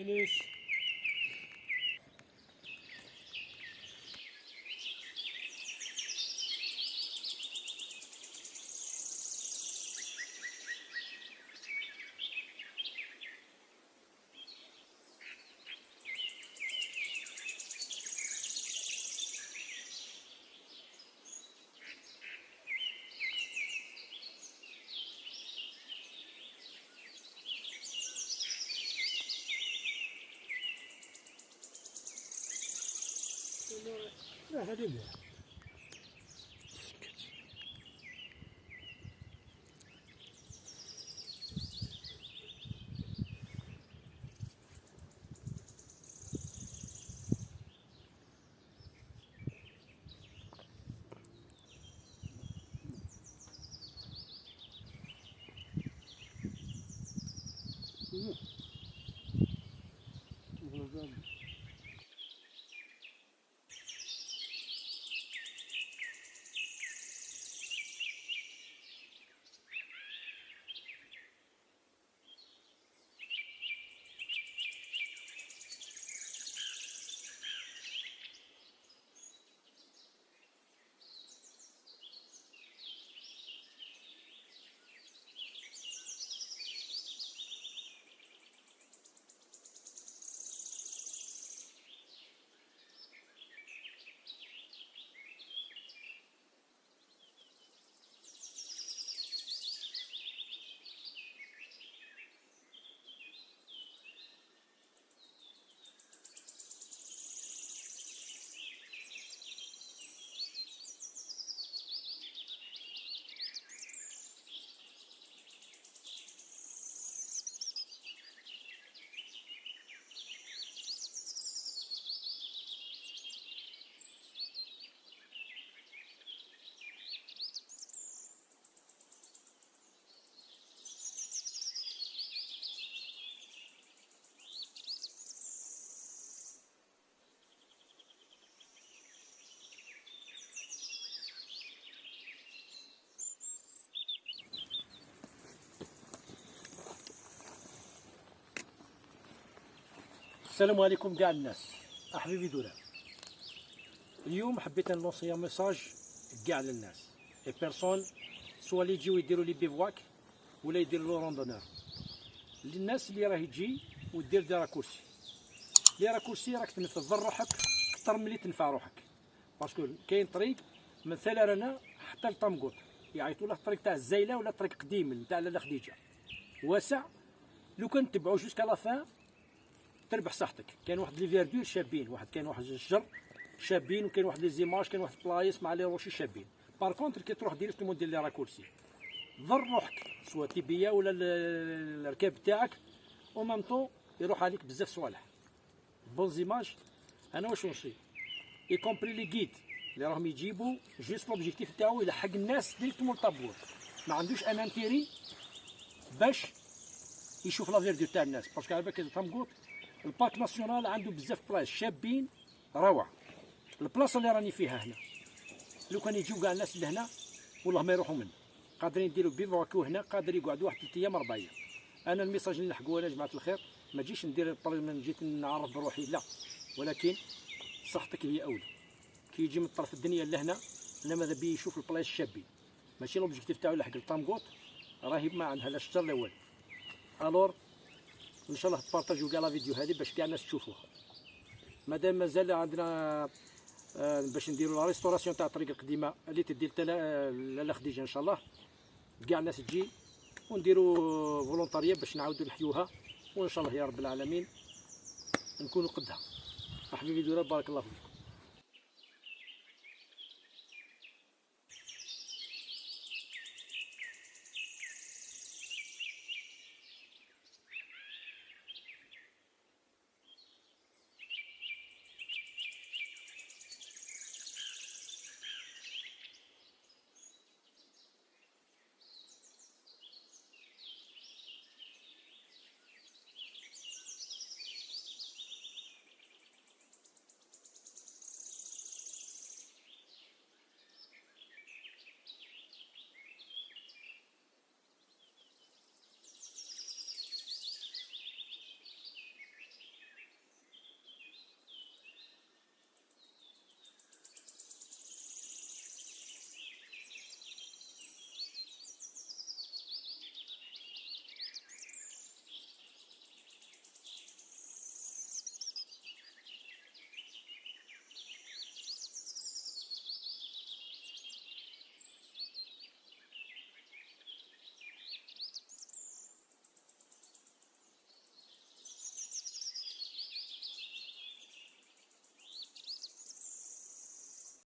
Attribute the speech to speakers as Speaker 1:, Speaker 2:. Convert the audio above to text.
Speaker 1: Finish. لا هذه مليحة. سكت. السلام عليكم كاع الناس، احبيبي دولا. اليوم حبيت ن lancer message كاع للناس، les personnes soit اللي يجيو يديروا les bivouacs ولا يديروا les randonnées. للناس اللي راهي تجي ودير des raccourcis، les raccourcis راك تنفذ روحك اكثر من اللي تنفع روحك، parce que كاين طريق من ثلاثة حتى لطمقوط يعيطوا له الطريق تاع الزايله ولا طريق قديم تاع لاله خديجة واسع، لو كان تبعو jusqu'à la fin تربح صحتك. كاين واحد les verdures شابين، واحد كاين واحد الشجر شابين، وكاين واحد les images، كاين واحد البلايص مع les rochers شابين. par contre كي تروح directement دير les raccourcis ضر روحك، soit tibia ولا الركاب تاعك، au même temps يروح عليك بزاف صوالح. bonnes images. انا واش نوصي y compris les guides اللي راهم يجيبوا juste l'objectif تاعو يلحق الناس directement طابور، ما عندوش un intérêt باش يشوف la verdure تاع الناس، parce que على بالك تمقوط ال parc national عنده بزاف بلايص شابين روعه. البلاصة اللي راني فيها هنا لو كان يجيو كاع الناس لهنا والله ما يروحوا منه، قادرين يديروا bivouac هنا، قادر يقعدوا واحد 3 ايام 4 ايام. انا ال message اللي نلحقوه يا جماعة الخير، ما جيش ندير جيت نعرف بروحي لا، ولكن صحتك هي اولى. كي يجي من طرف الدنيا لهنا انا ماذا بيا يشوف البلايص الشابين، ماشي l'objectif تاعو يلحق الطامقوط راهي ما عندها لا شجر لا والو. alors ان شاء الله تبارطاجيو كاع la vidéo هذه باش كاع الناس تشوفوها. مادام مازال عندنا باش نديرو la restauration تاع الطريق القديمة اللي تدي لاله خديجة ان شاء الله كاع الناس تجي ونديرو volontariat باش نعاودو نحيوها، وان شاء الله يا رب العالمين نكونوا قدها. حبيبي دولا بارك الله فيك.